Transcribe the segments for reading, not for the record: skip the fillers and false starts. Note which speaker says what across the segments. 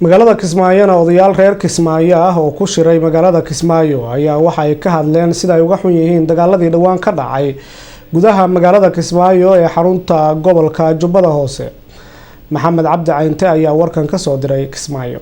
Speaker 1: Magaalada Kismaayona, odayaal reer Kismaayo ah oo ku shiray magaalada Kismaayo ayaa waxa ay ka hadleen sida ay uga xun yihiin dagaaladii dhowaan ka dhacay gudaha magaalada Kismaayo ee xarunta gobolka Jubbada Hoose. Maxamed Cabdi Caynte ayaa warkan kasoo diray Kismaayo.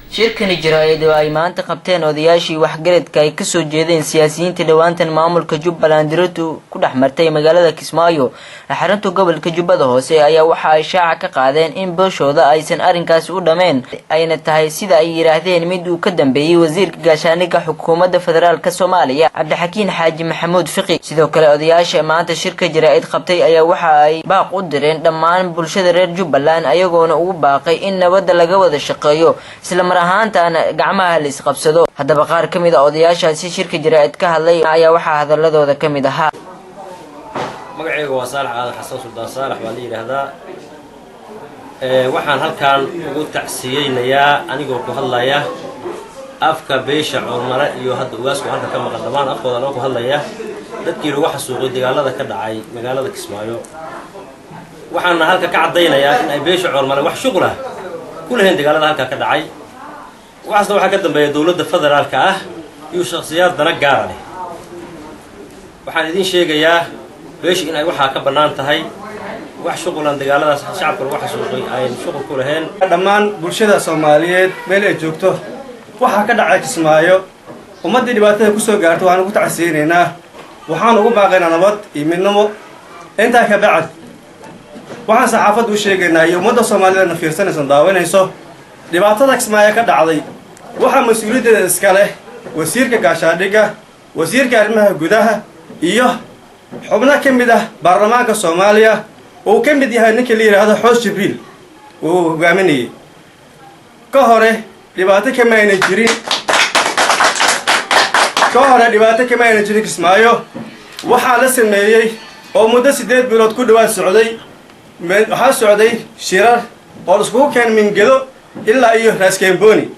Speaker 2: Shirkani jaraa'id oo ay maanta qabteen odayaashii waxgaradka ay kasoo jeedeen siyaasiyiinta dhowaantan maamulka Jubbaland dirirtu ku dhex martay magaalada Kismaayo ee xarunta gobolka Jubbada Hoose ayaa waxa ay shaaca ka qaadeen in beeshooda aysan arrinkaasi u dhameen, ayna tahay, sida ay yidhaahdeen, mid uu ka dambeeyey wasiirka gaashaandhigga xukuumadda federaalka Soomaaliya, Cabdixakiin Xaaji Maxamuud Fiqi. Sidoo kale, odayaasha maanta shirka jaraa'id qabtay ayaa waxa ay baaq u direen dhammaan bulshada reer Jubbaland, ayagoona ugu baaqay in nabadda laga wada shaqeeyo, isla mar ahaantaana gacmaha la isqabsado. Haddaba, qaar ka mid ah odayaashaasi shirka jaraa'id ka hadlay ayaa waxaa hadaladooda ka mid ahaa:
Speaker 3: Magacayga waa Saalax Aadan Xasan, Suldaan Saalax baa la yidhaahdaa. Waxaan halkan ugu tacsiyeynayaa, anigoo ku hadlaya afka beesha Coormale iyo hadda ugaasku halka ka maqan, dhammaan afkooda anoo ku hadlaya, dadkii lagu xasuuqay dagaalada ka dhacay magaalada Kismaayo. Waxaana halka ka caddaynayaa in ay beesha Coormale wax shuqula ku lahayn dagaalada halkaa ka dhacay. Waxaasna waxaa ka dambeeya dowladda federaalka ah iyo shakhsiyaad dana gaara leh. Waxaan idiin sheegayaa beesha in ay waxaa ka bannaan tahay, wax shuqulan dagaaladaas shacabka lagu xasuuqay ayn shuqul ku lahayn.
Speaker 4: Dhammaan bulshada Soomaaliyeed meel ay joogto, waxaa ka dhacay Kismaayo, ummaddii dhibaatada kusoo gaarta waxaan ugu tacsiyeynaynaa, waxaan ugu baaqaynaa nabad iyo midnimo. Intaa ka bacd, waxaan saxaafadda u sheegaynaa iyo ummadda Soomaaliyadna fiirsanaysan, daawanayso, dhibaatada Kismaayo ka dhacday waxaa mas-uuliyaddeeda iska leh wasiirka gaashaandhigga, wasiirka arrimaha gudaha iyo xubno ka mid ah baarlamaanka Soomaaliya uu ka mid yahay ninka la yidhaahdo Xoos Jibriil uu hogaaminayay. Ka hore dhibaato kama ayna jirin, ka hore dhibaato kama ayna jirin Kismaayo. Waxaa la sameeyey oo muddo 8 bilood ku dhawaad socday, waxaa socday shirar oo la iskugu keenay Mingedo ilaa iyo Raaskemboni,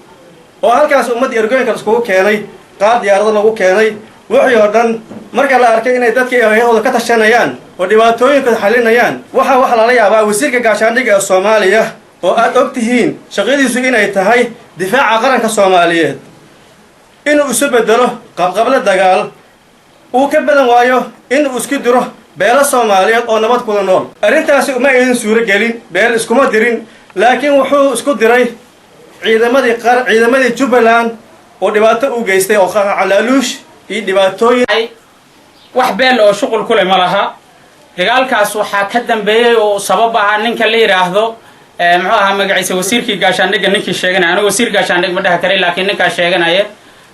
Speaker 4: oo halkaas ummadda ergooyinka la iskugu keenay, qaar diyaarado lagu keenay. Wixii oo dhan marka la arkay inay dadka hayahooda ka tashanayaan oo dhibaatooyinkooda xalinayaan, waxaa lala yaabaa wasiirka gaashaandhigga ee Soomaaliya, oo aad og tihiin shaqadiisu inay tahay difaaca qaranka Soomaaliyeed, inuu isu bedelo qabqable dagaal, uu ka badan waayo inuu isku diro beelo Soomaaliyeed oo nabad kuda nool. Arrintaasi uma aydan suuro gelin, beel iskuma dirin, laakiin wuxuu isku diray ciidamadii Jubbaland oo dhibaato u geystay oo calaaluush iyo dhibaatooyin.
Speaker 5: Wax beel oo shuqul ku leh ma laha. Dagaalkaas waxaa ka dambeeyey oo sabab ahaa ninka la yidhaahdo, muxuu ahaa magaciisa, wasiirkii gaashaandhigga, ninkii sheeganaya. Anigu wasiir gaashaandhig ma dhaha karay, laakiin ninkaas sheeganaya,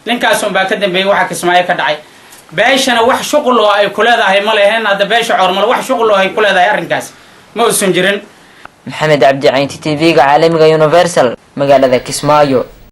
Speaker 5: ninkaas unbaa ka dambeeyey waxa Kismaayo ka dhacay. Beeshana wax shuqul oo ay ku leedahay ma leheen. Hadda beesha Coormale wax shuqul oo ay ku leedahay arrinkaas ma uusan jirin.
Speaker 2: Maxamed Cabdi Caynti, TV-ga caalamiga Universal, magaalada Kismaayo.